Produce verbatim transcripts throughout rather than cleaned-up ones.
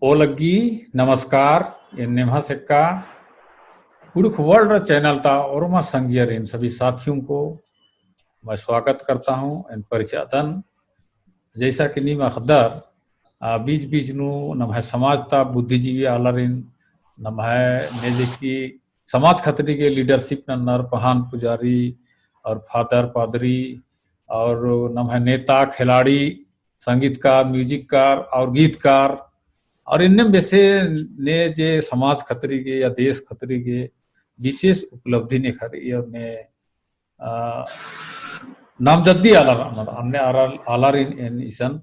ओ लग्गी, नमस्कार। एन नेम्हा सेक्का कुँड़ुख़ World channel ता ओर्मा संगियर इन सभी साथियों को मैं स्वागत करता हूँ। एन परिचय अदन, जैसा कि नीम अख़दर, आ, बीच बीच नू नम्है समाज ता बुद्धिजीवी आलारिन, नम्है ने जे कि समाज खतरी गे leadership नन्नर, पहान पुजारी और फादर पादरी और नम्है नेता, खिलाड़ी, संगीतकार, म्यूजिककार और गीतकार और इन्नेम बेसे ने जे समाज खतरी गे या देश खतरी गे विशेष उपलब्धि नेखा रई और ने, अ, नामजद्दी आलर, अन्ने आलर, आलारिन एन इसन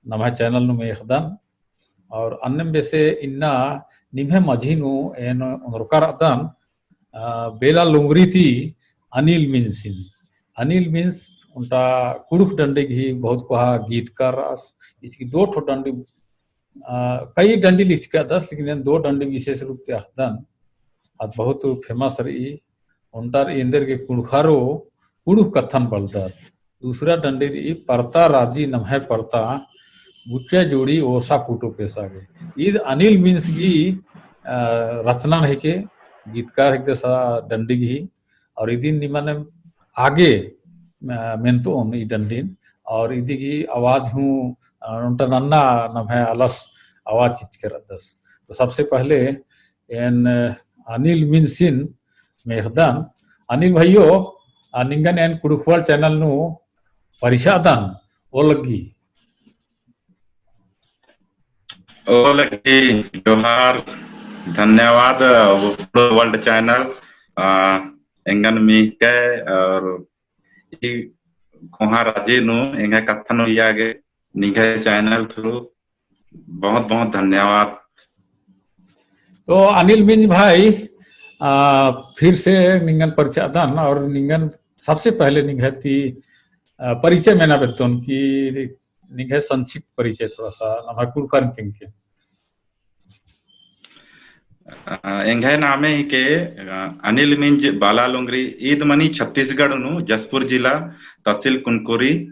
नम्है channel नू मेख़दन। और अन्नेम बेसे इन्ना निम्है मझी नू एन ओन्दरकर अदन, अ, बेला लुंगरी ती अनिल मिंजसिन। अनिल मिंज ओन्टा कुँड़ुख़ डंडी गही बहुत कोहा गीतकार रअस। इसकी दो ठो डंडी, अ, कई डंडी लिखचकादस, लेकिन एन दो डंडी विशेष रूप ती अख़दन। अद बहुत famous रई। ओन्टा रई एन्देरगे कुँड़ुख़ारो कुँड़ुख़ कत्थन बलदर। दूसरा डंडी रई परता राजी नम्है परता, गुच्चा जोड़ी ओसा पुटो पेसा गे। ईद अनिल मिंज गही, अ, रचना हिके, गीतकार हिकदस आ डंडी गही। और इदिन निमन आगे, अ, मेनतोन ई डंडीन। और इदी गही आवाज हूँ, अ, ओन्टा नन्ना नम्है आलस आवाज चिच्चकर अदस। तो सबसे पहले एन अनिल मिंजसिन मेख़दन। अनिल भइयो, आ, निंगन एन कुँड़ुख़ World channel नू परिछादन, ओ लग्गी। ओ लग्गी, जोहार, धन्यवाद, कुँड़ुख़ World channel, आ, एंगन मिख़के और ई कोहा राजी नू एंग्है कत्थन उइया गे निंग्है channel through बहुत बहुत धन्यवाद। तो अनिल मिंज भाई, आ, फिर से निंगन परिचय अदन और निंगन सबसे पहले निंग्है ती, आ, परिचय मेना बेद्दोन कि निंग्है संक्षिप्त परिचय थोड़ा सा नम्है कुँड़ुख़ारिन तिंगके। अ, एंग्है नामे हिके, अ, अनिल मिंज बाला लुंगरी, ईद मनी छत्तीसगढ़ नू, जशपुर जिला, तहसील कुनकुरी,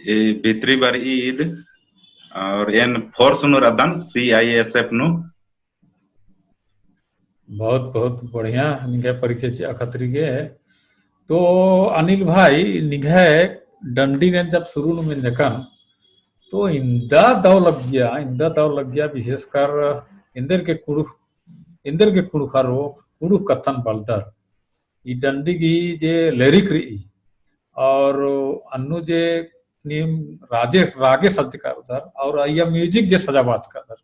ए, भितरी बरई ईद, और एन force नू रअदन, C I S F नू। बहुत, बहुत बढ़िया, निंग्है परिचय चिआ खतरी गे। तो अनिल भाई, निंग्है डंडीन एन जब शुरू नू मेंजकन, तो इन्दा दव लग्गिया, इन्दा दव लग्गिया, विशेषकर एन्देरगे कुँड़ुख़, एन्देरगे कुँड़ुख़ारो कुँड़ुख़ कत्थन बलदर। ई डंडी गही जे lyric रई, और अन्नु जे नीम राजे, रागे सज्जकादर, और अइय्या music जे सजाबाचकादर,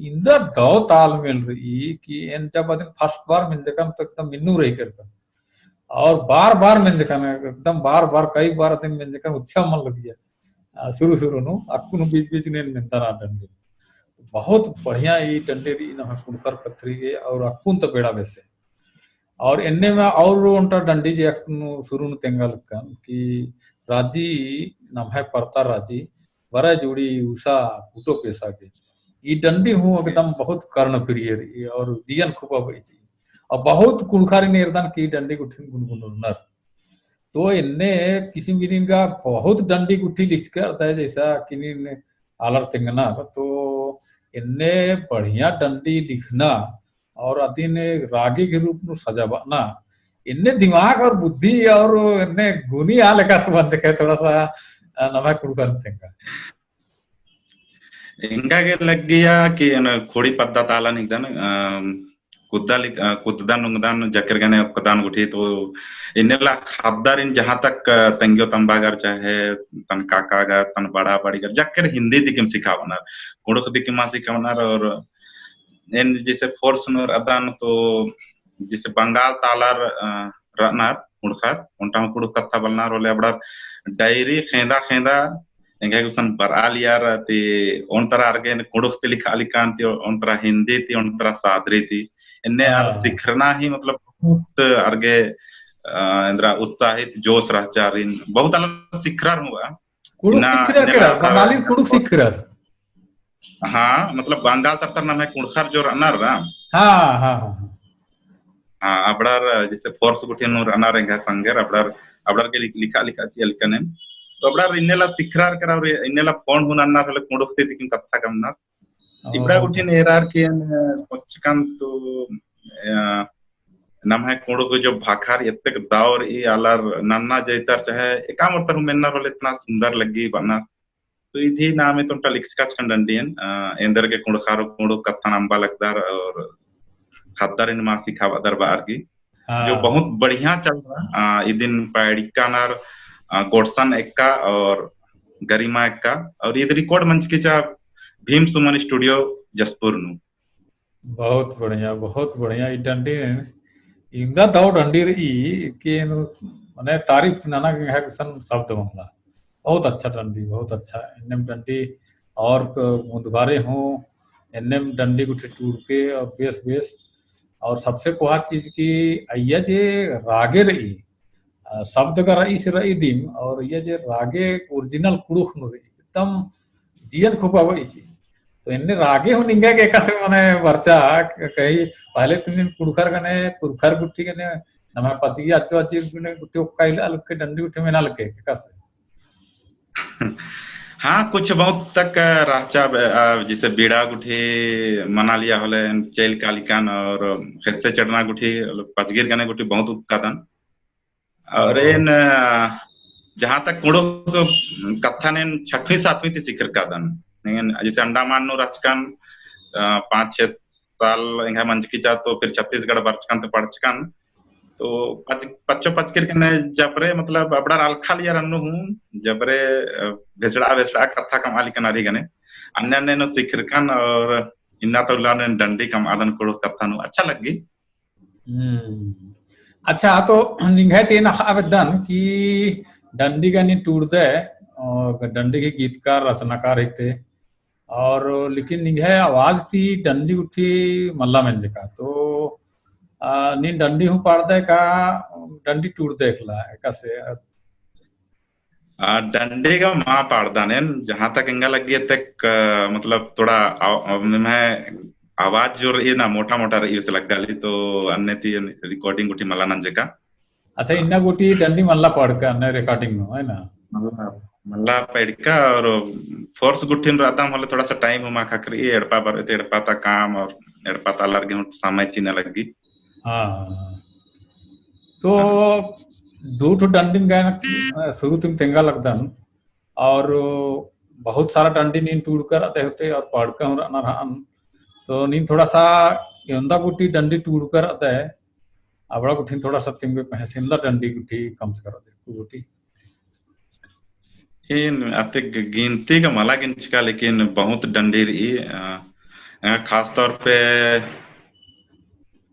इन्दा दव तालमेल रई कि एन जब अदिन first बार मेंजकन तो एकदम मिन्नु रई केरकन। और बार बार मेंजकन, एकदम बार बार, कई बार अदिन मेंजकन, उच्छा मल लगिया। आ, शुरू शुरू नू, अक्कुन बीच बीच नू एन मेंदन आ डंडी। बहुत बढ़िया ई डंडी रई नम्है कुँड़ुख़र कत्थरी गे, और अक्कुन तो बेड़ा बेसे। और एन्ने में और ओन्टा डंडी जे अक्कुन शुरू नू तेंगा लक्कन कि राजी नम्है परता राजी, बरई जोड़ी उसा पुटो पेसा गे। ई डंडी हूँ एकदम बहुत कर्णप्रिय रई और जियन खूबा बई ची। और बहुत कुँड़ुख़ारिन एरदन कि ई डंडी गुट्ठिन गुनगुनरनर। तो एन्ने किसिम किनिन गा बहुत डंडी गुट्ठी लिखचकर दय जैसा किनिन आलर तेंगनर। तो एन्ने बढ़िया डंडी लिखना और अदिन रागी के रूप में सजाबअना, एन्ने दिमाग और बुद्धि और एन्ने गुनी आ लेखा से बंचकय थोड़ा सा, अ, नम्है कुँड़ुख़ारिन तेंगा। एंगा गे लग्गिया कि एन खोड़ी पद्दा तालन हिकदन, अ, कुद्दा लिक-, अ, कुद्ददन उंगदन जक्कर गने ओक्कदन गुट्ठी तो एन्नेला ख़द्दारिन जहाँ तक, अ, तेंग्यो तम्बागर चाहे तन काकागर, तन बड़ा बड़ीगर, जक्कर हिन्दी दिकिम सिखाबअनर, कुँड़ुख़ दिकिम मा सिखाबअनर और एन जैसे force नू रअदन तो जैसे बंगाल ता आलर, अ, रअनर कुँड़ुख़र, ओन्टा हूँ कुँड़ुख़ कत्था बलनर होले अबड़र diary ख़ेंदा ख़ेंदा एंग्है गुसन बरआ लियर ती ओन तरा आर गे कुँड़ुख़ ती लिखा लिकन ती, ओन तरा हिंदी ती, ओन तरा सादरी ती। एन्ने आर हाँ। सिखरना ही मतलब बहुत आर गे, अ, एन्दरा उत्साहित जोश रहचा आरिन। बहुत आलर सिखरर हूँ बा। कुँड़ुख़ इन्ना, सिखरर इन्ने केरा, ला बंगाली कुँड़ुख़ सिखरर। हाँ, मतलब बंगाल तरतर नम्है कुँड़ुख़र जो रअनर रा। हाँ, हाँ, हाँ, हाँ। हाँ, अबड़र जैसे force गुट्ठी नू रअनर एंग्है संगेर, अबड़र, अबड़र गे लिख-, लिखा, लिखा चिआ लिकन एन। तो अबड़र इन्नेला सिखरर केरा और इन्नेला phone हूँ नन्नर होले कुँड़ुख़ ती दिकिम कत्था कमनर। इबड़ा गुट्ठिन एरर की एन सोचकन तो, अ, नम्है कुँड़ुख़ जो भाखा रई एत्तेक दव रई आलर नन्ना जैतर चाहे एकाम ओर्तर हूँ मेन्नर होले इतना सुंदर लग्गी बअनर। तो इदी नामे तो ओन्टा लिखचकाचकन डंडी एन, अ, एन्देरगे कुँड़ुख़ारो कुँड़ुख़ कत्थन अम्बा लगदर और ख़द्दारिन मा सिखाबअदर बअर की। हाँ। जो बहुत बढ़िया चल रहा, अ, इदिन पैड़िका नर, अ, गोडसन एक्का और गरिमा एक्का और ईद record मंजकी चा भीम सुमन studio जसपुर नू। बहुत बढ़िया, बहुत बढ़िया। ई डंडी, इवंदा दव डंडी रई कि मने तारीफ नना गे एंग्है गुसन शब्द मल्ला। बहुत अच्छा डंडी, बहुत अच्छा। एन्नेम डंडी और क-, मुन्दभारे हूँ एन्नेम डंडी गुट्ठी टूड़के और बेस बेस। और सबसे कोहा चीज कि अइय्या जे रागे रई, अ, शब्द गा रई से रई दिम, और अइय्या जे रागे original कुँड़ुख़ नू रई, एकदम जियन खुपाबई ची। तो एन्ने रागे हूँ निंगा गे एकासे मने बरचा, क-, कही पहले तुम नीन कुँड़ुख़र गने, कुँड़ुख़र गुट्ठी गने, नम्है पचगी अज्जो अज्जी गने गुट्ठी ओक्का इला लगे, डंडी गुट्ठी मेना लगे, एकासे। हाँ, कुछ बहुत तक रहचा, अ, जैसे बीड़ा गुट्ठी मना लिया होले, चैल कालिकन और ख़ेस्से चढ़ना गुट्ठी, पचगिर गने गुट्ठी बहुत ओक्कादन। और एन, अ, जहाँ तक कुँड़ुख़ कत्थन एन छठवीं सातवीं ती सिखरकादन। लेकिन जैसे अंडमान नू रहचकन, अ, पाँच छः साल एंग्है मंजकी चा तो फिर छत्तीसगढ़ बरचकन तो पढ़चकन। तो पच-, पच्चो पचकिर गने जबरे मतलब अबड़र अलखा लियर अन्नु हूँ, जबरे, अ, भेसड़ा भेसड़ा कत्था कमआ लिकन आर ही गने। अन्ने अन्ने नू सिखरकन और इन्ना तो उल्ला ने डंडी कमआदन कुँड़ुख़ कत्था नू अच्छा लग्गी। हम्म। अच्छा, तो निंग्है ती एन अख़आ बेद्दन कि डंडी गा नीन टूड़दय, अ, डंडी के गीतकार, रचनाकार हिकदय, और लेकिन निंग्है आवाज ती डंडी गुट्ठी मल्ला मेंजका। तो, अ, नीन डंडी हूँ पाड़दय का, डंडी टूड़दय एकला, एकासे? आ, डंडी गा मा पाड़दन एन, जहाँ तक एंगा लग्गी एतेक, अ, मतलब थोड़ा आव-, अ, मैं आवाज जो रई ना मोटा मोटा रई से लग्गा ली, तो अन्ने ती recording गुट्ठी मल्ला नंजका। अच्छा, इन्ना गुट्ठी डंडी मल्ला पाड़का अन्ने recording नू, है ना? मल्ला, मल्ला पाड़का और force गुट्ठिन रअदम होले थोड़ा सा time हूँ मा ख़क्खरई, एड़पा बरई तो एड़पा ता काम और एड़पा ता आलर गे हूँ समय चिअना लग्गी। हाँ। तो दू ठो डंडिन गा एन, अ, शुरू ती तेंगा लगदन, और बहुत सारा डंडी नीन टूड़का रअदय होते और पाड़का हूँ रअनर हन। तो नीन थोड़ा सा एवंदा गुट्ठी डंडी टूड़का रअदय, अबड़ा गुट्ठिन थोड़ा सा तिम गे पहें से एवंदा डंडी गुट्ठी कमचका रअदय, गुट्ठी। एन अतेक गिनती गा मला गिनचका, लेकिन बहुत डंडी रई, अ, अ, खास तौर पे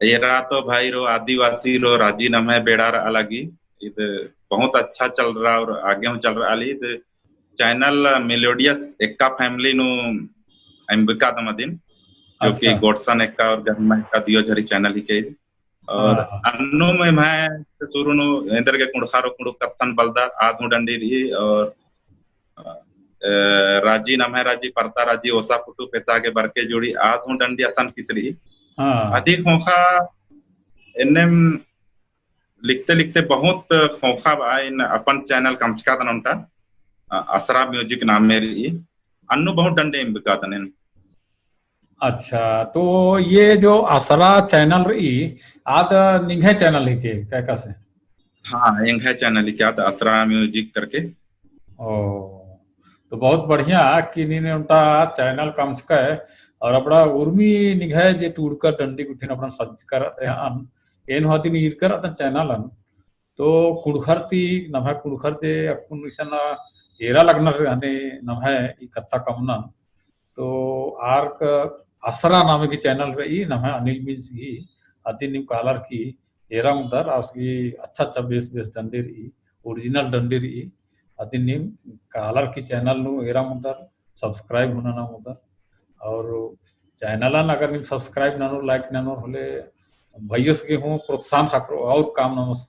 एरा तो भाई रो, आदिवासी रो, राजी नम्है बेड़ा रआ लगी। ईद बहुत अच्छा चल रहा और आगे हूँ चल रहा ली। ईद channel Melodious एक्का family नू एम्बकादम अदिन, जो कि अच्छा। गोडसन एक्का और गरिमा एक्का दियो झरी channel हिके। और हाँ। अन्नु में मैं शुरू नू एन्देरगे कुँड़ुख़ारो कुँड़ुख़ कत्थन बलदर, आद हूँ डंडी रई और, अ, राजी नम्है राजी, परता राजी, ओसा फुटू पेसा गे बरके जोड़ी, आद हूँ डंडी असन किस रई। हाँ। अदी ख़ोख़ा एन्नेम लिखते लिखते बहुत ख़ोख़ा बआ, एन अपन channel कमचकादन ओन्टा, अ, असरा music नामे रई, अन्नु बहुत डंडी एम्बकादन एन। अच्छा, तो ये जो असरा channel रई, आद निंग्है channel हिके, का एकासे? हाँ, एंग्है channel हिके, आद असरा music करके। ओ, तो बहुत बढ़िया कि नीन ओन्टा channel कमचकय, और अबड़ा उर्मी निंग्है जे टूड़का डंडी गुट्ठिन अबड़ा सज्जका रअदय हन, एन हूँ अदिन ईरका रअदन channel हन, तो कुँड़ुख़र ती, नम्है कुँड़ुख़र जे अक्कुन इसन एरा लगनर हने नम्है ई कत्था कमनन। तो आर क असरा नामे की channel रई, नम्है अनिल मिंज गही, अदिन नीम कालर की एरा ओंगदर, आस गही अच्छा अच्छा बेस बेस डंडी रई, original डंडी रई। अदिन नीम कालर की channel नू एरा मुदर, subscribe हूँ नना मुदर। और channel न अगर नीम subscribe ननोर, like ननोर होले भइयस गे हूँ प्रोत्साहन ख़क्खरो और काम ननोस,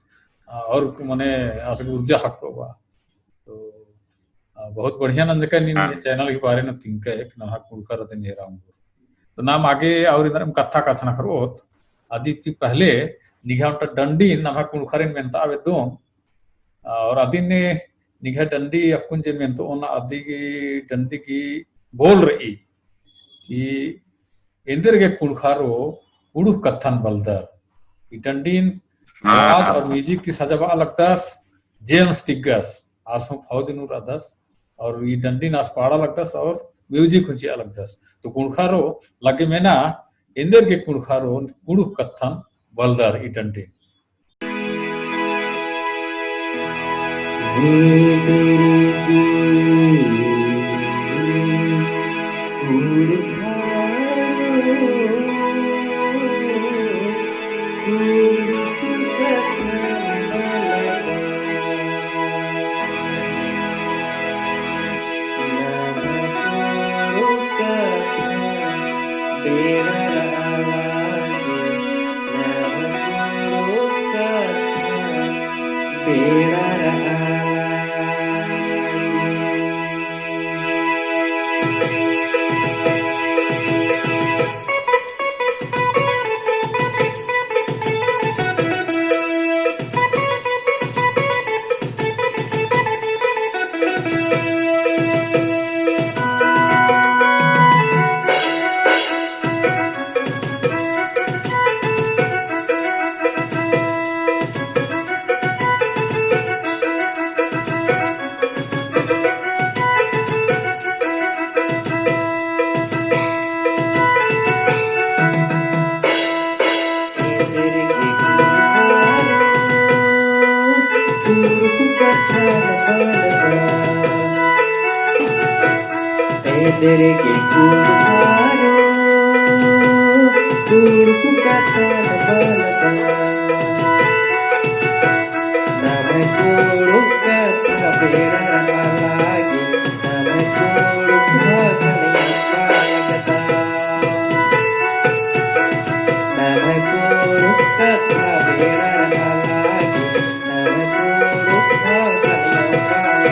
और मने आस गे ऊर्जा ख़क्खरो बा। तो, आ, बहुत बढ़िया नंजका नीम हाँ। ये channel के बारे में तिंका एक नम्है कुँड़ुख़र अदिन एरा ओंगोर। तो नाम आगे और इधर में कत्था कछनखरओत, अदी ती पहले निंग्है ओन्टा डंडी नम्है कुँड़ुख़रिन मेनता बेद्दोम, आ, और अदिन निंग्है डंडी अक्कुन जे मेनतओन अदी गही डंडी गही बोल रई कि एन्देरगे कुँड़ुख़ारो कुँड़ुख़ कत्थन बलदर। ई डंडीन हाँ, आवाज हाँ। और music ती सजाबआ लगदस, जेम्स तिग्गस, आस हूँ फौज नू रअदस, और ई डंडीन आस पाड़ा लगदस और music हूँ चिआ लगदस। तो कुँड़ुख़ारो लगे मेना, एन्देरगे कुँड़ुख़ारो कुँड़ुख़ कत्थन बलदर ई डंडीन। एन्देरगे कुँड़ुख़ारो कुँड़ुख़ कत्थन बलदर। नम्है कुँड़ुख़ कत्था बेड़ा रआ लगी, नम्है कुँड़ुख़ भजन अम्बा लगदर। नम्है कुँड़ुख़ कत्था बेड़ा रआ लगी, नम्है कुँड़ुख़ भजन अम्बा लगदर।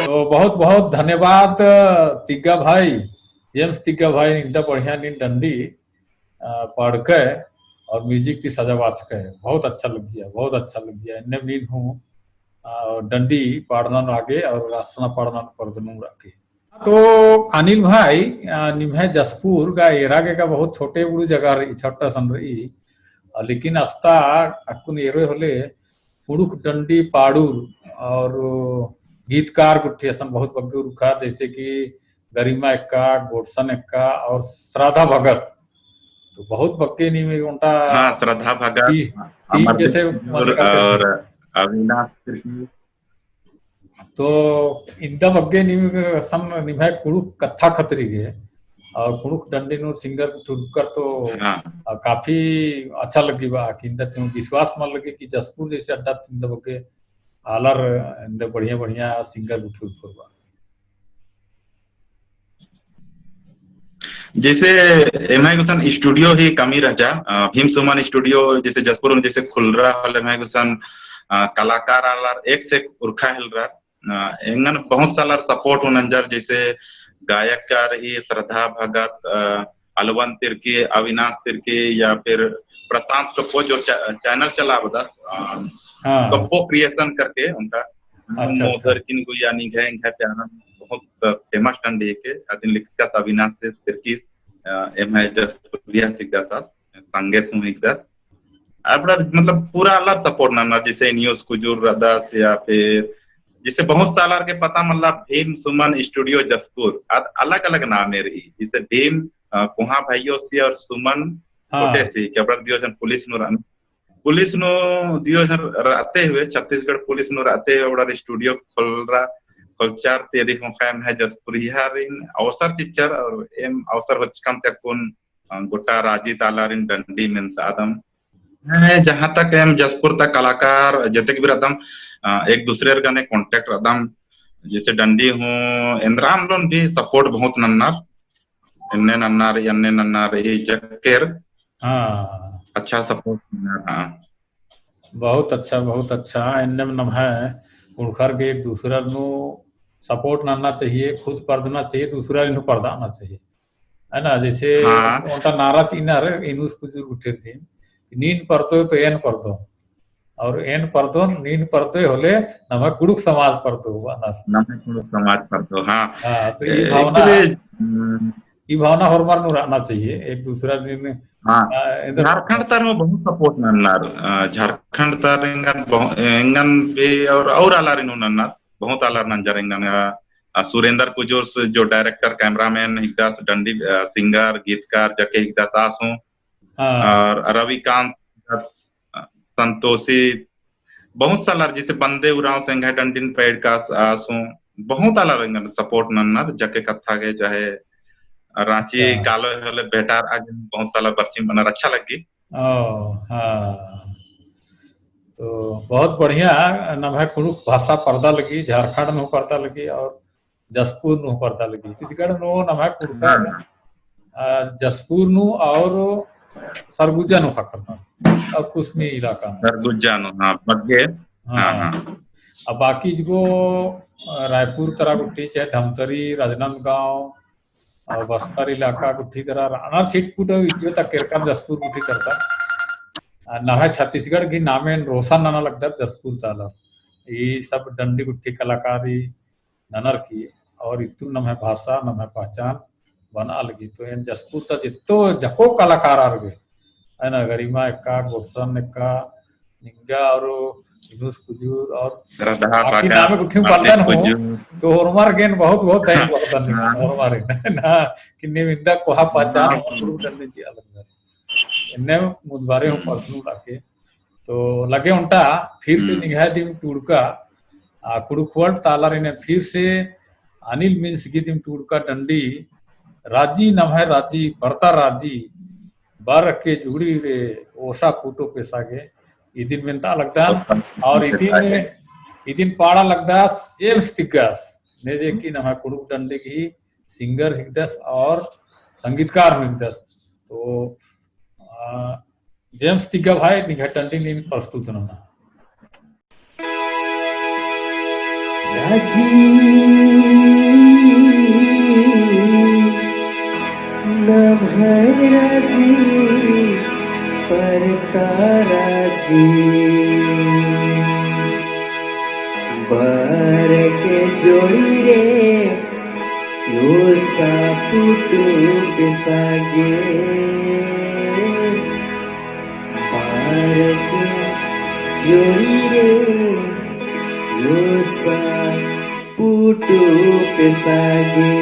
तो बहुत बहुत धन्यवाद तिग्गा भाई, जेम्स तिग्गा भाई, इन्दा बढ़िया नीन डंडी, अ, पाड़कय और music ती सजाबाचकय। बहुत अच्छा लग्गिया, बहुत अच्छा लग्गिया। एन्ने नीन हूँ, अ, डंडी पाड़ना नू आगे और रासना पाड़ना नू परदनुम रअके। तो अनिल भाई, अ, निम्है जसपुर गा एरा गे गा बहुत छोटे बड़ू जगह रई, छोटा सन रई, अ, लेकिन अस्ता अक्कुन एरोय होले कुँड़ुख़ डंडी पाड़ुर और गीतकार गुट्ठी असन बहुत बग्गे उरखा, जैसे कि गरिमा एक्का, गोडसन एक्का और श्रद्धा भगत। तो बहुत बग्गे नीम ओन्टा हाँ, श्रद्धा भगत, टी-, team अमरदीप जैसे कुजूर मंजका और अविनाश तिर्की। तो इन्दा बग्गे नीम असन निम्है कुँड़ुख़ कत्था खतरी गे और कुँड़ुख़ डंडी नू singer गुट्ठी उरखर तो हाँ। अ, काफी अच्छा लग्गी बा कि इन्दा चुन विश्वास मल लग्गी कि जसपुर जैसे अड्डा ती इन्दा बग्गे आलर इन्दा बढ़िया बढ़िया singer गुट्ठी उरखर बा। जैसे एम्है गुसन studio ही कमी रहचा, अ, भीम सुमन studio जैसे जसपुर में जैसे खुलरा हल एम्है गुसन, अ, कलाकार आलर एक से एक उरखा हेलरर, अ, एंगन बहुत सालर support हूँ नंजर, जैसे गायककार ई श्रद्धा भगत, अ, अलवन तिर्की, अविनाश तिर्की या फिर प्रशांत टोप्पो जो चा-, channel चलाबदस, अ, हाँ। टोप्पो creation करके ओन्टा। अच्छा, अच्छा। मोदर किन गुइया निंग्है एंग्है प्यारन बहुत famous डंडी हेके, अदिन लिखकस अविनाश तिर्की, अ, एम्है जसपुरिया हिकदस, संगेस हूँ हिकदस। अबड़ा मतलब पूरा आलर support नना, जैसे न्यूज कुजूर रअदस या फिर जैसे बहुत सालर गे पता मल्ला भीम सुमन studio जसपुर, अद अलग-अलग नामे रई, जैसे भीम, अ, कोहाँ भइयो सी और सुमन हाँ। छोटे सी, कि अबड़ा दियो झन पुलिस नू रअन। पुलिस नू दियो झन रअते हुए, छत्तीसगढ़ पुलिस नू रअते हुए अबड़ा studio खोलरा, खोलचर ती अदी ख़ोख़ा एम्है जसपुरिया रिन अवसर चिच्चर और एम अवसर होचकम ती अक्कुन अ, गोटा राजी ता आलारिन डंडी मेन्तादम। हैं, जहाँ तक एम जशपुर ता कलाकार जेतेक भी रअदम, अ, एक दूसरेर गने contact रअदम, जैसे डंडी हूँ, एन्दरा आलरिन भी support बहुत नन्नर, एन्ने नन्नर, एन्ने नन्नर, ई जक्केर हाँ। अच्छा support नन्नर, हाँ। बहुत अच्छा, बहुत अच्छा। एन्नेम नम्है कुँड़ुख़र गे एक दूसरा नू support नन्ना चाहिए, खुद परदना चाहिए, दूसरारिन हूँ परदाना चाहिए। है ना, जैसे हाँ। ओन्टा नारा चिअनर, इनुस कुजूर गुट्ठिर दिम, नीन परदोय तो एन परदोन। और एन परदोन, नीन परदोय होले, नम्है कुँड़ुख़ समाज परदो, बअनर। नम्है कुँड़ुख़ समाज परदो, हाँ। हाँ, तो ई ए, भावना, actually, हम्म। ई भावना होरमर नू रअना चाहिए, एक दूसरारिन, हाँ। अ, एन्देर झारखंड तर में बहुत support नन्नर, अ, झारखंड तर एंगन बहु-, एंगन भी और, और आलारिन हूँ नन्नर, बहुत आलर नंजर एंगन, अ, अ, सुरेंद्र कुजूर से जो director, cameraman हिकदस, डंडी, अ, singer, गीतकार जके हिकदस आस हूँ। हाँ। और रविकांत, अ, संतोषी, बहुत सालर जैसे बंदे उराँव से एंग्है डंडिन पैड़कास आस हूँ, बहुत आलर एंगन support नन्नर, जके कत्था गे चाहे राँची अच्छा। कालो होले भेंटारआ गे बहुत सालर बरचिम बअनर, अच्छा लग्गी। ओ, हाँ। तो बहुत बढ़िया, नम्है कुँड़ुख़ भाषा परदा लगी, झारखंड नू परदा लगी और जशपुर नू परदा लगी। छत्तीसगढ़ नू नम्है कुँड़ुख़र, हाँ। अ, जशपुर नू और सरगुजा नू ख़क्खरनर, और कुसमी इलाका नू। सरगुजा नू, हाँ, बग्गे। हाँ। हाँ, हाँ। अब बाकी जो, अ, रायपुर तरा गुट्ठी, चाहे धमतरी, राजनांदगांव, और बस्तर इलाका गुट्ठी तरा रअनर छिटपुट, इज्जो ता केरकन जशपुर गुट्ठी तरता। अ, नम्है छत्तीसगढ़ गही नामेन रोशन नना लगदर जशपुर ता आलर। ई सब डंडी गुट्ठी कलाकारी ननर की, और इत्तुन नम्है भाषा, नम्है पहचान बनआ लगी। तो एन जशपुर ता जित्तो जको कलाकार आर गे, है ना, गरिमा एक्का, गोडसन एक्का, निंगा और इनुस कुजूर और श्रद्धा बाकी पाका, नामे गुट्ठी मर्दी बलदन हूँ, कुजूर। तो होरमर गेन बहुत बहुत thank बलदन निंगा, हाँ। होरमर गेन, ना, कि नीम इन्दा कोहा पहचान हाँ। और डंडी चिआ लगदर। एन्ने मुन्दबारे हूँ परदनू लाके। तो लगे ओन्टा फिर से हम्म। निंग्है दिम टूड़का, आ, कुँड़ुख़ World ता आलारिन फिर से अनिल मिंस गही दिम टूड़का डंडी, राजी नम्है राजी, परता राजी, बरके जुड़ी रे, ओसा पुटो पेसा गे, इदिन मेन्ता लगदन, ओसा पुटो और इदिन, पेसा गे। इदिन पाड़ा लगदस जेम्स तिग्गस, ने जे कि नम्है कुँड़ुख़ डंडी गही singer हिकदस और संगीतकार हूँ हिकदस। तो, आ, जेम्स तिग्गा भाई, निंग्है डंडी नीन प्रस्तुत नना। राजी, नम्है राजी, परता राजी, बरके जोड़ी रे, ओसा पुटो पेसा गे, बरके जोड़ी रे, ओसा पुटो पेसा गे।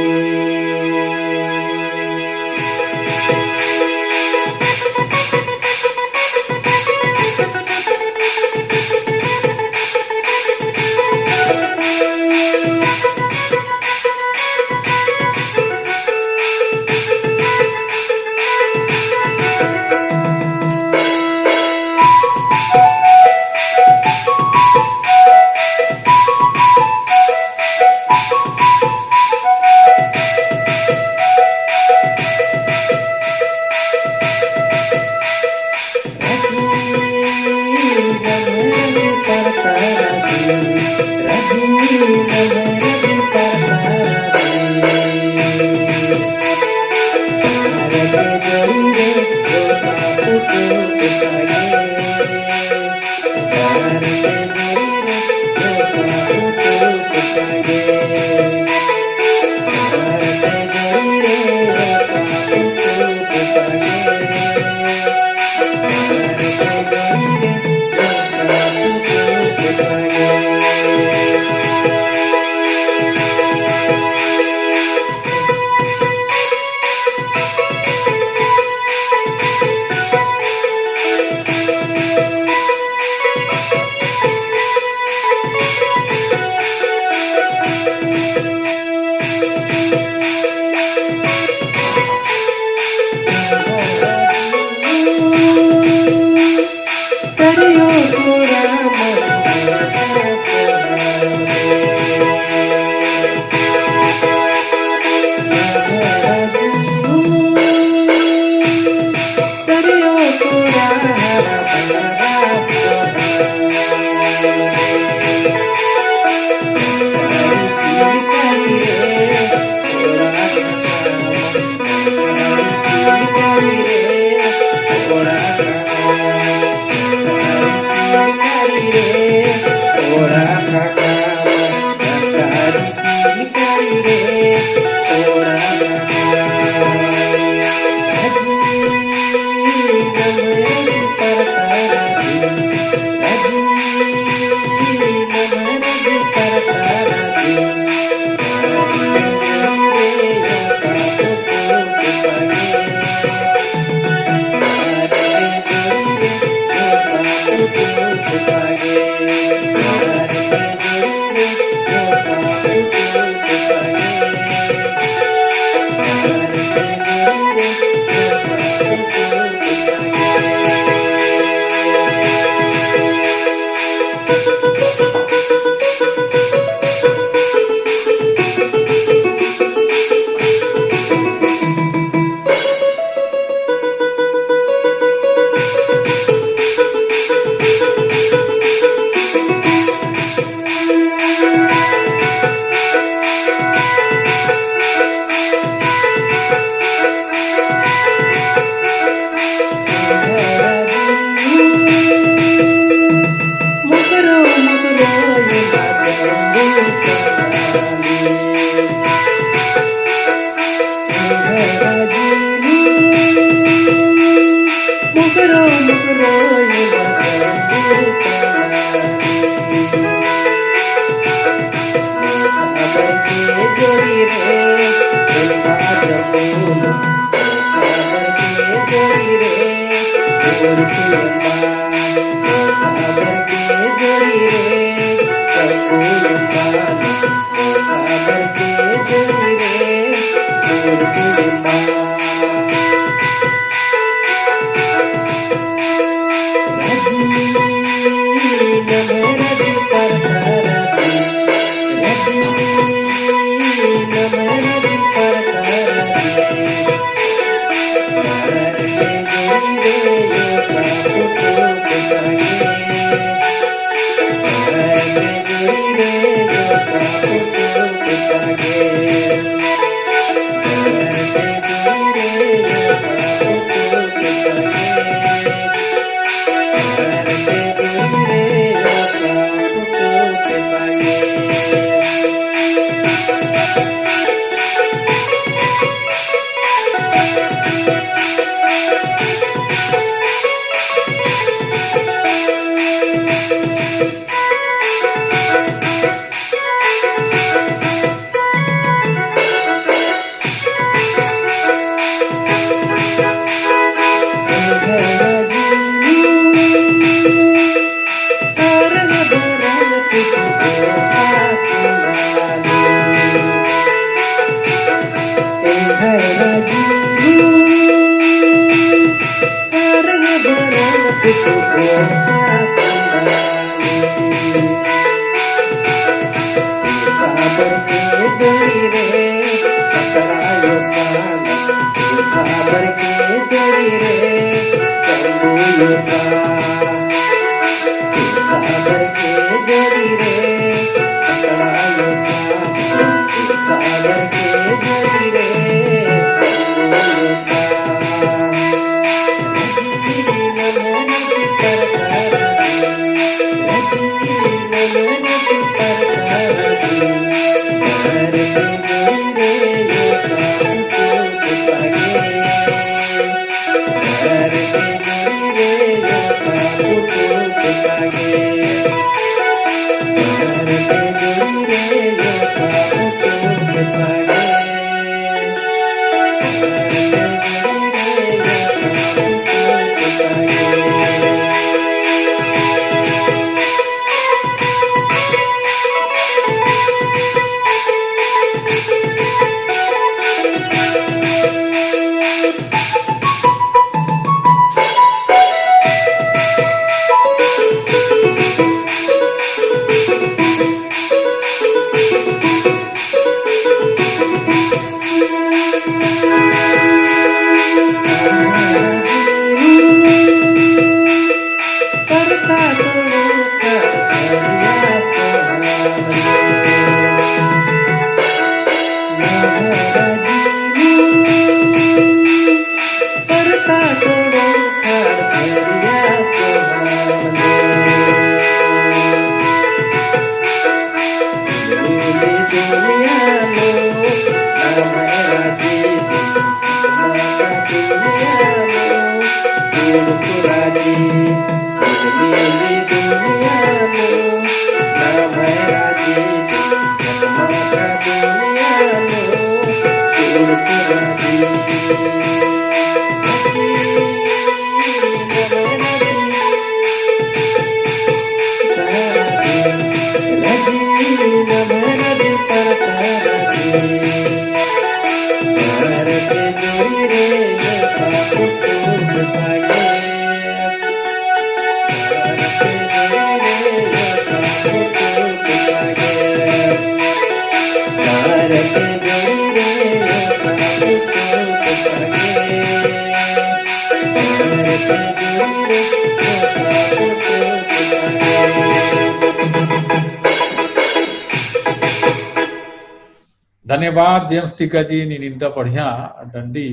धन्यवाद जेम्स तिग्गा जी, नीन इन्दा बढ़िया डंडी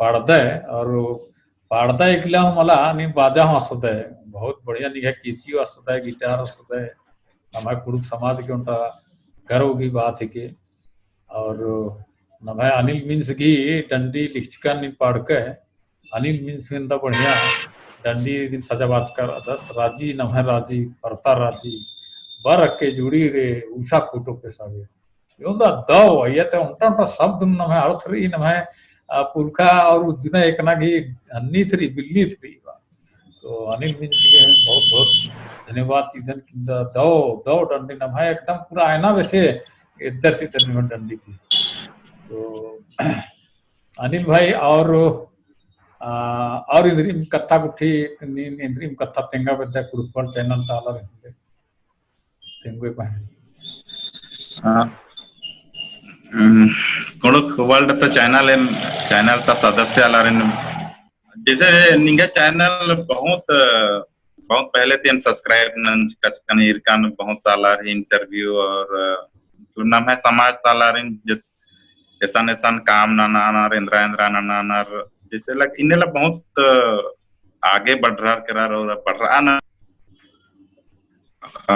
पाड़दय और पाड़दय एकला हूँ मला, नीन बाजा हूँ असदय, बहुत बढ़िया। निंग्है केसियो असदय, गिटार असदय, नम्है कुँड़ुख़ समाज के ओन्टा गर्व की बात हेके। और नम्है अनिल मिन्स गही डंडी लिखचकन नीन पाड़कय, अनिल मिन्स गही इन्दा बढ़िया डंडी दिम सजाबाचका रअदस, राजी नम्है राजी, परता राजी, बरअके जुड़ी रे उषा खूँटो के सागे। इवंदा दव, अइय्या ते ओन्टा ओन्टा शब्द नम्है अरथ रई, नम्है, आ, पुरखा और उज्जना एकना गही हन्नी ती रई, बिल्ली ती रई बा। तो अनिल मिन्स गे बहुत बहुत धन्यवाद चिअदन कि इन्दा दव, दव डंडी नम्है एकदम पूरा आयना बेसे एद्दर चिअदन निम्है डंडी ती। तो अनिल भाई और, आ, और इन्द्रिम कत्था गुट्ठी, नीन इन्द्रिम कत्था तेंगा बेद्दा कुँड़ुख़ World channel ता आलर इन्द्रिम तेंगोय पहें। हाँ। हम्म, कुँड़ुख़ World तो channel एन, channel ता सदस्य आलारिन, जैसे निंग्है channel बहुत, बहुत पहले ती एन subscribe नंजकन चिअदन, ईरकन बहुत सालार ही interview और, तो नम्है समाज ता आलारिन जे एसन एसन काम ननानर, एन्द्रा एन्द्रा ननानर, जैसे लग, इन्नेला बहुत, अ, आगे बढ़रर केरर और बढ़रर ना। अ,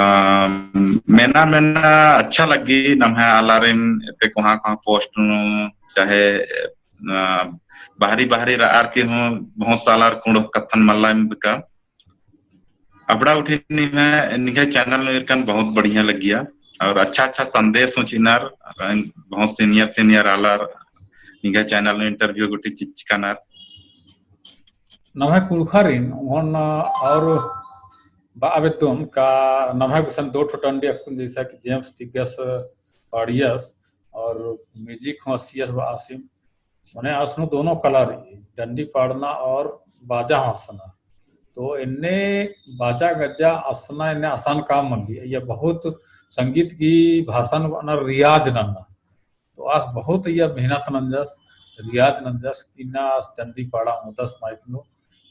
मेना, मेना अच्छा लग्गी, नम्है आलारिन एते कोहाँ कोहाँ post नू, चाहे, अ, बाहरी बाहरी रअर की हूँ, बहुत सालार कुँड़ुख़ कत्थन मल्ला एम बका। अबड़ा गुट्ठी निम्है, निंग्है channel नू ईरकन बहुत बढ़िया लग्गिया और अच्छा अच्छा संदेश हूँ चिअनर, बहुत senior senior आलर निंग्है channel नू interview गुट्ठी चिच्चकनर। नम्है कुँड़ुख़ारिन ओहन और बआ बेद्दन का नम्है गुसन दो ठो डंडी अक्कुन जैसा कि जेम्स तिग्गस पाड़ियस और music हूँ असियस बआ आसिम। मने असनो दोनों कला रई, डंडी पाड़ना और बाजा हूँ असना। तो एन्ने बाजा गज्जा असना एन्ने आसान काम मल्ली। अइय्या बहुत संगीत गही भाषा नू बअना रियाज नन्ना। तो आस बहुत अइय्या मेहनत नंजस, रियाज नंजस, इन्ना आस डंडी पाड़ा ओंगदस माइक नू,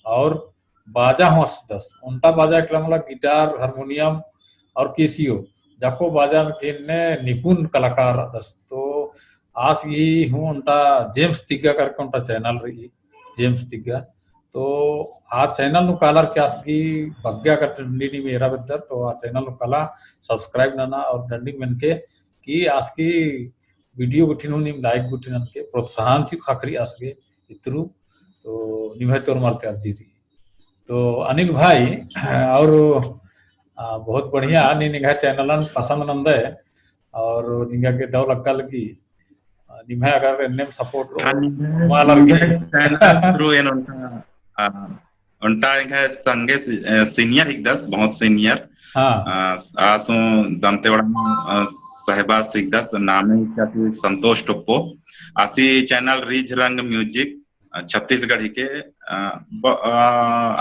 और बाजा हूँ असदस। ओन्टा बाजा एकला मला guitar, हारमोनियम और कैसियो, जाको बाजा गे एन्ने निपुण कलाकार रअदस। तो आस गही हूँ ओन्टा जेम्स तिग्गा करके ओन्टा channel रई, जेम्स तिग्गा। तो आ channel नू कालर के आस गही बग्गे अगर डंडी नीम एरा बेद्दर, तो आ channel नू काला subscribe नना और डंडी मेनके कि आस गही video गुट्ठिन हूँ नीम like गुट्ठिन ननके प्रोत्साहन चिउ ख़क्खरई आस गे इत्रु। तो निम्है तौर मरते अर्जी रई। तो अनिल भाई, और, आ, बहुत बढ़िया, नीन निंग्है channel न पसंद नंदय और निंगा गे दव लग्गा लगी। आ, निम्है अगर एन्नेम support रओ, हाँ, निम्है, मालर निम्है गे। Channel through एन ओन्टा, आ, ओन्टा एंग्है संगे सी-, अ, senior हिकदस, बहुत senior। हाँ। आ, आस हूँ दंतेवाड़ा, आ, सहबास हिकदस, नामे हिकदस संतोष टोप्पो। आसी channel रिझ रंग music, अ, छत्तीसगढ़ी के, अ, ब-, अ,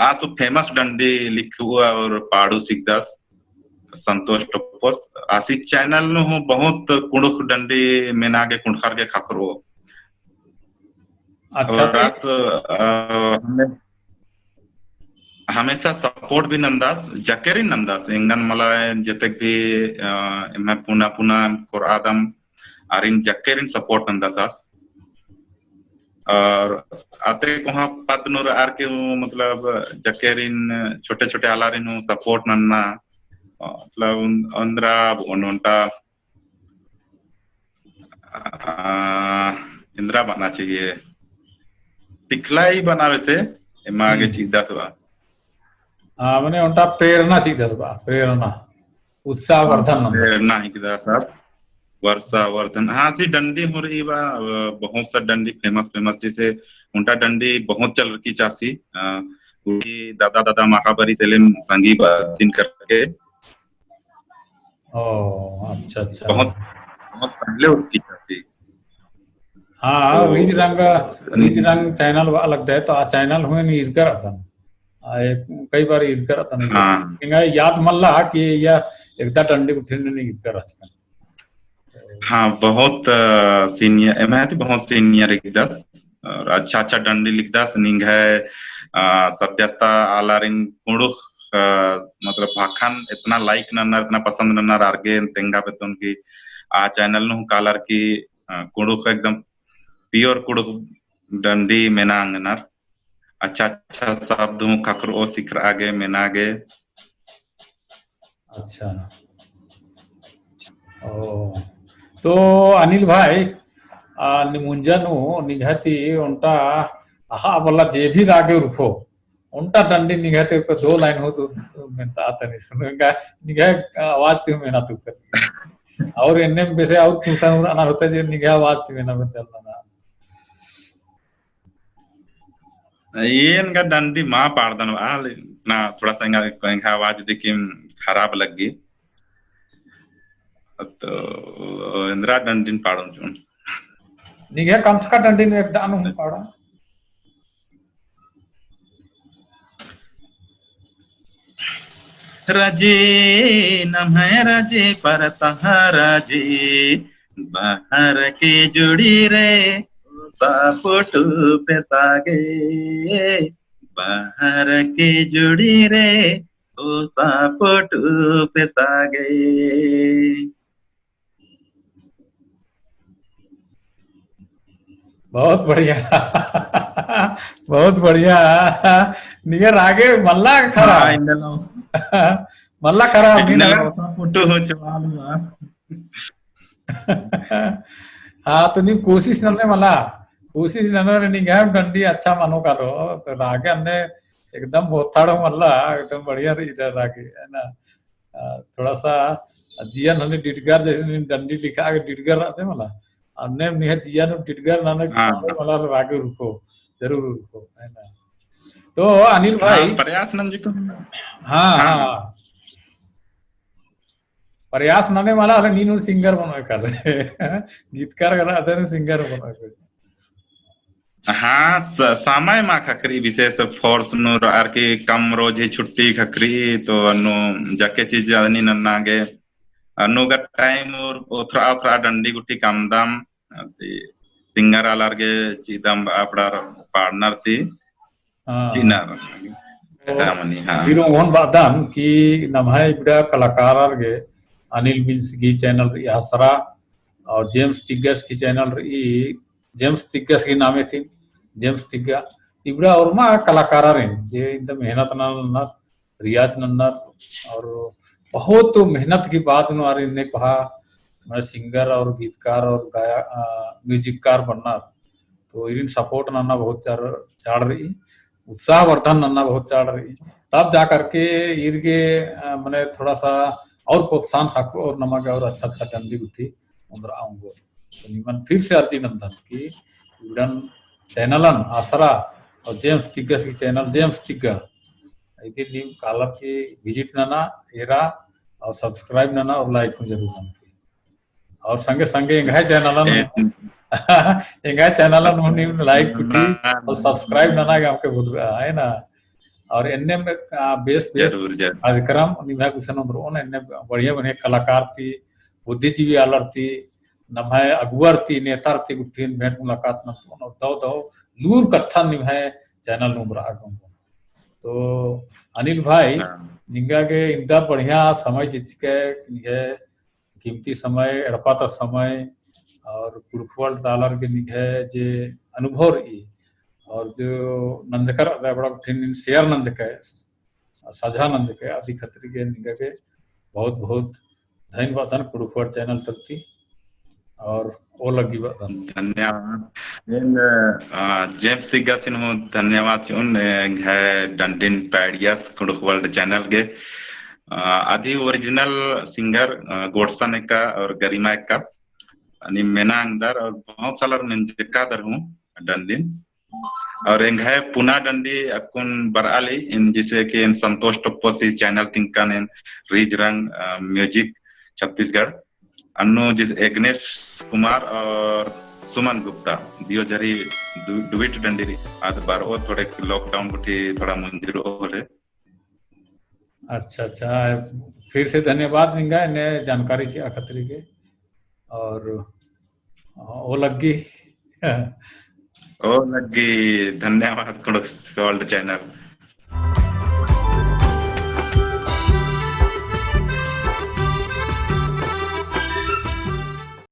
आस famous डंडी लिखुआ और पाड़ू हिकदस संतोष टोप्पोस। आसी channel नू हूँ बहुत कुँड़ुख़ डंडी मेना गे कुँड़ुख़र गे ख़क्खरओ। अच्छा, और तो आस, अ, हमे-, हमेशा support भी नंदस, जक्केरिन नंदस, एंगन मला जेतेक भी, अ, एम्है पुना पुना कोरआदम, आरिन जक्केरिन support नंदस आस। और आते कोहाँ पद नू रअर के हूँ, मतलब, जक्केरिन छोटे छोटे आलारिन हूँ support नन्ना, मतलब, ओन्द्रा, ओन्टा, आ, एन्द्रा बअना चाहिए, सिखलाई बअना बेसे, एमा गे हम्म। चिदस बआ। हाँ, मने ओन्टा प्रेरणा चिदस बआ, प्रेरणा। उत्साहवर्धन नंदस। प्रेरणा हिकदस आस, वर्षावर्धन। हाँ, आसी डंडी हूँ रई बआ, अ, बहुत सा डंडी famous famous, जैसे ओन्टा डंडी बहुत चलरकी चासी, अ, उड़ी दादा दादा महाबरी सेलेम संगी बअदिन करके। ओ, अच्छा, अच्छा। बहुत, बहुत पहले उरकी चासी। हाँ, तो रिझ रंग, रिझ रंग channel बआ लगदय, तो आ channel हूँ ईरकर रअदन। आ, एक, कई बार ईरकर रअदन। हाँ। एंगा याद मल्ला कि या एकदा डंडी गुट्ठिन नीन ईरकर रहचकन। हाँ, बहुत, अ, senior, एम्है ती बहुत senior हिकदस। और अच्छा अच्छा डंडी लिखदस निंग्है, अ, सत्यस्ता आलारिन कुँड़ुख़, अ, मतलब भाखन इतना like नन्नर, इतना पसंद नन्नर, आर गे तेंगा बेद्दोन कि आ channel नू कालर की, अ, कुँड़ुख़ एकदम pure कुँड़ुख़ डंडी मेना ओंगनर। अच्छा अच्छा शब्द हूँ ख़क्खरओ सिखरआ गे मेना गे। अच्छा। ओ, तो अनिल भाई, आ, निमुंजा नू निंग्है ती ओन्टा अख़आ बल्ला जे भी रागे उरखो, ओन्टा डंडी निंग्है ती दो line हूँ तो, तो मेनता तनी सुनोगा, निंग्है आवाज ती मेना तो कर। और एन्ने में बेसे और कुछ अना होता जे निंग्है आवाज ती मेना में चलना ना। एन गा डंडी मा पाड़दन बआ, ना थोड़ा सा एंगा, एंगा आवाज देखिम खराब लग्गी। तो एन्द्रा डंडिन पाड़ोन चुन। निंग्है कमचका डंडिन एकदा नू पाड़ा। राजे नम्है राजे परतहा राजे, बहर के जोड़ी रे, ओ सापोटु पेसा गे, बहर के जोड़ी रे, ओ सापोटु पेसा गे। बहुत बढ़िया। बहुत बढ़िया। निंग्है रागे मल्ला खराब। हाँ, इन्ने लो। मल्ला खराब, इन्ने निंग्है लो, सापोटु हो चुआल हुआ। हाँ, तो नीम कोशिश नन्ने मला, कोशिश नन्ने, निंग्है डंडी अच्छा मनो कालो, तो रागे अन्ने एकदम बोथाड़ो मल्ला, एकदम बढ़िया रई इधर रागे, है ना? आ, थोड़ा सा जिया नन्ने डिडगर, जैसे नीम डंडी लिखा के डिडगर रहते मला, अन्ने निंग्है जिया नू डिडगर नन्ने हाँ। मला रागे उरखो, जरूर उरखो, है ना? तो अनिल हाँ, भाई। प्रयास नंजको। हाँ, हाँ। हाँ। प्रयास नने मला हले नीन हूँ singer बनोय काले। गीतकार करा अदन singer बनोय काले। हाँ, स-, समय मा ख़क्खरई, विशेष force नू रअर की कम रोज ही छुट्टी ख़क्खरई, तो अन्नु जाके चीज जानी नन्ना गे, अन्नु गा time और ओथरा, ओथरा डंडी गुट्ठी कमदम, अदी singer आलर गे चिदम अपड़ार पाड़नर ती, हाँ। चिनर। तो एटा मनी, हाँ। फिर ओन बअदन कि नम्है इबड़ा कलाकारर गे अनिल बिंस गही channel रई आसरा, और जेम्स तिग्गस गही channel रई, जेम्स तिग्गस गही नामे ती, जेम्स तिग्गा। इबड़ा ओर्मा कलाकारर एन, जे इन्दा मेहनत नन्नर, रियाज नन्नर, और बहुत मेहनत की बाद नू आर इन्ने कोहा, मने singer और गीतकार और गायक, अ, musicकार बन्नर। तो इरिन support नन्ना बहुत चाड़, चाड़ रई, उत्साहवर्धन नन्ना बहुत चाड़ रई। तब जा करके ईर गे, अ, मने थोड़ा सा और प्रोत्साहन ख़क्खरो और नमा गे और अच्छा अच्छा डंडी गुट्ठी ओन्द्रआ ओंगो। तो निमन फिर से अर्जी नन्दन कि इबड़न channelन आसरा और जेम्स तिग्गस गही channel जेम्स तिग्गा, इदी नीम कालर की visit नना, एरा और subscribe नना और like हूँ जरूर नना। और संगे संगे एंग्है channelन, ए- एंग्है channelन हूँ नीम like गुट्ठी और subscribe नना गे अमके भुलरआ, है ना? और एन्ने में, आ, बेस बेस जरूर, जरूर। कार्यक्रम निम्है गुसन ओन्द्रओन, एन्ने बढ़िया बढ़िया कलाकार ती, बुद्धिजीवी आलर ती, नम्है अगुवर ती, नेतार ती गुट्ठिन भेंट मुलाकात नन्तओन और दव दव लूर कत्थन निम्है channel नू ओन्द्रआ गे ओंगोन। तो अनिल भाई, हाँ। निंगा गे इन्दा बढ़िया समय चिच्चके, निंग्है कीमती समय, एड़पा ता समय और कुँड़ुख़ World ता आलर गे निंग्है जे अनुभव रई और जो नंजकर रअदय अबड़ा गुट्ठिन share नंजकय, साझा नंजकय, अदी खतरी गे निंगा गे बहुत बहुत धन्यवाद बअदन कुँड़ुख़ World channel तरती और ओ लग्गी बअदन। धन्यवाद। एन, अ, जेम्स तिग्गासिन हूँ धन्यवाद चिओन, एंग्है डंडिन पैड़ियस कुँड़ुख़ World channel गे। अ, अदी original singer, अ, गोडसन एक्का और गरिमा एक्का। अनि मेना अंगदर और बहुत सालर मेंजकादर हूँ डंडिन। और एंग्है पुना डंडी अक्कुन बरआली, इन जैसे कि इन संतोष टोप्पोसी channel तिंकन इन रीझ रंग, अ, music छत्तीसगढ़। अन्नु जिस एग्नेस कुमार और सुमन गुप्ता दियो झरी दु-, duet डंडी रई। आद बरओ थोड़े lockdown गुट्ठी थोड़ा मुंजरओ होले। अच्छा, अच्छा। फिर से धन्यवाद निंगा एन्ने जानकारी चिआ खतरी गे। और, अ, ओ लग्गी। ओ लग्गी, धन्यवाद कुँड़ुख़ World channel।